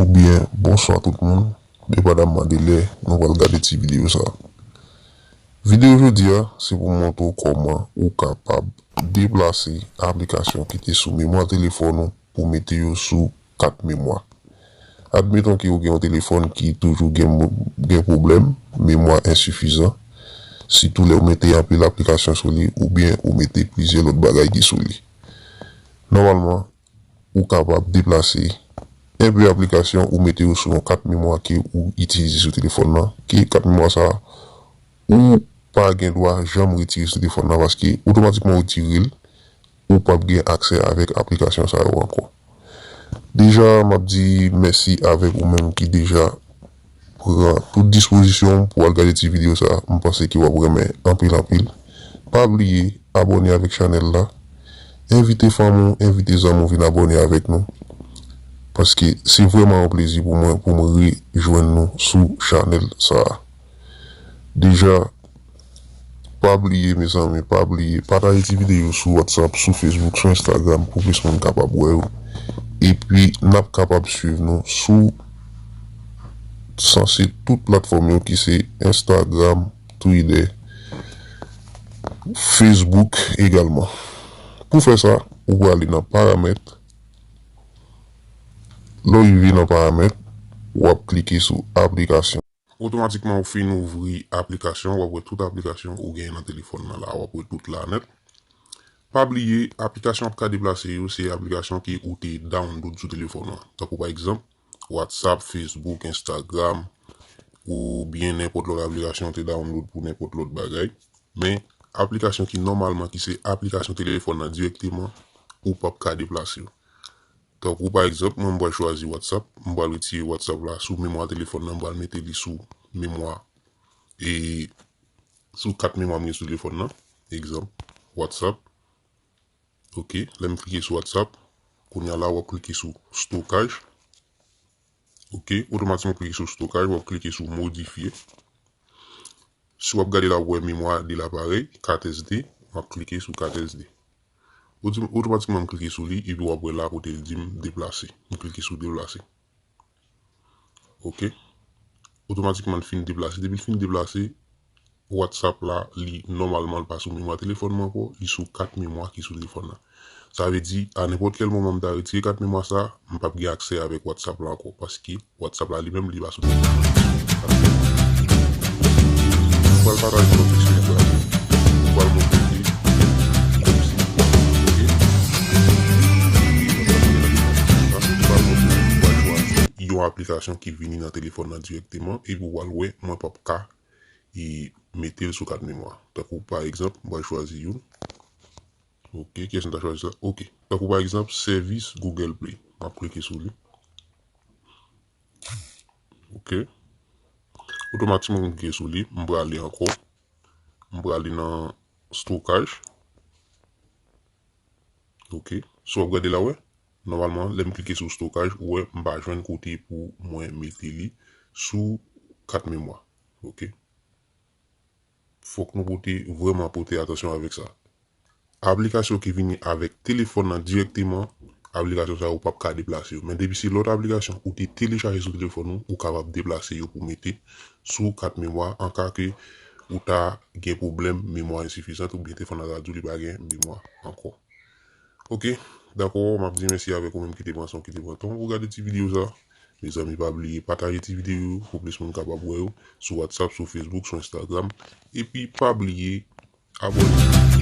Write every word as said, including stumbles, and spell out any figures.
Oubyen bonswa tout moun, depandamman de lè nou pral gade ti videyo sa. Videyo jodi a, se pou montre w kòman ou kapab deplase aplikasyon ki te sou memwa telefòn ou pou mete yo sou kat memwa. Admeton ke ou gen yon telefòn ki toujou gen, gen pwoblèm, memwa ensifizan, sitou lè ou mete anpil aplikasyon sou li oubyen ou mete plizyè lòt bagay ki sou li. Nòmalman, ou kapab deplase enpe aplikasyon ou mete yo sou yon kat memwa ke ou itilize sou telefòn nan, ke kat memwa sa a, ou pa gen dwa janm retire sou telefòn nan, paske otomatikman ou retire l, ou p ap gen aksè avèk aplikasyon sa yo ankò. Deja, m ap di mèsi avèk ou menm ki deja pran tout dispozisyon w pou al gade ti videyo sa a. M panse ke w ap renmen anpil, anpil. Pa bliye abòne avèk chanèl la. Envite fanmi w, envite zanmi w vin abòne avèk nou. Paske se vrèman yon plezi pou mwen, pou m rejwenn nou sou chanèl sa a. Deja, pa bliye, mezanmi, pa bliye, pataje ti videyo sou WhatsApp, sou Facebook, sou Instagram, pou plis moun kapab wè yo. Epi, n ap kapab swiv nou sou sanse tout platfòm yo ki se Instagram, Twitter, Facebook egalman. Pou fè sa, ou prale nan paramèt. Lè w rive nan paramèt, w ap klike sou aplikasyon. Otomatikman, ou fin ouvri aplikasyon, w ap wè tout aplikasyon ou genyen nan telefòn nan la, w ap wè tout la nèt. Pa bliye, aplikasyon w ap ka deplase yo, se aplikasyon ke ou te download sou telefòn nan. Tankou pa egzanp, WhatsApp, Facebook, Instagram, oubyen nenpòt lòt aplikasyon ou te download pou nenpòt lòt bagay. Men, aplikasyon ki nòmalman, ki se aplikasyon telefòn nan dirèkteman, ou p ap ka deplase yo. Tankou pa egzanp, mwen m pral chwazi WhatsApp, m pral retire WhatsApp la sou memwa telefòn nan, m pral mete li sou memwa, e sou kat memwa m gen sou telefòn nan. Egzanp, WhatsApp. Ok, lè m klike sou WhatsApp, kounye a la w ap klike sou stokaj. Ok, otomatikman w klike sou stokaj, w ap klike sou modifye. Si w ap gade la, w ap wè memwa de laparèy, kat SD, w ap klike sou kat SD. Otomatikman, m klike sou li, epi w ap wè la kote l di m deplase. M klike sou deplase. Ok. Otomatikman, l fin deplase. Depi l fin deplase, WhatsApp la, li nòmalman, l pa sou memwa telefòn mwen ankò, li sou kat memwa ki sou telefòn nan. Sa vle di, a nenpòt kèl moman m ta retire kat memwa sa, m p ap gen aksè avèk WhatsApp la ankò, paske WhatsApp la li menm, li pa sou telefòn nan. M pral pataje yon ti sou sa. M pral montre li kòmsi. Ok? M pral montre li, m pral chwazi yon aplikasyon ki vini nan telefòn nan dirèkteman, epi w pral wè, mwen p ap ka e mete l sou kat memwa. Tankou pa egzanp, m pral chwazi youn. Ok, kiyès m ta chwazi sa? Ok. Tankou pa egzanp, sèvis Google Play. M ap klike sou li. Ok. Otomatikman, m klike sou li, m prale ankò. M prale nan stokaj. Ok. Si w ap gade la, wè. Nòmalman, lè m klike sou stokaj, ou wè, m pa jwenn kote pou mwen mete li sou kat memwa. Ok. Fòk nou pote, vrèman pote atansyon avèk sa. Aplikasyon ki vini avèk telefòn nan dirèkteman, aplikasyon sa yo p ap ka deplase yo. Men depi se lòt aplikasyon ou te telechaje sou telefòn ou, ou kapab deplase yo pou mete sou kat memwa an ka ke ou ta gen pwoblèm memwa ensifizan oubyen telefòn nan ta di w li pa gen memwa ankò. Ok, dakò, m ap di mèsi avèk ou menm ki te pran san w, ki te pran tan w pou gade ti videyo sa. Mezanmi, pa bliye pataje ti videyo yo pou plis moun kapab wè yo sou WhatsApp, sou Facebook, sou Instagram. Epi pa bliye abòne.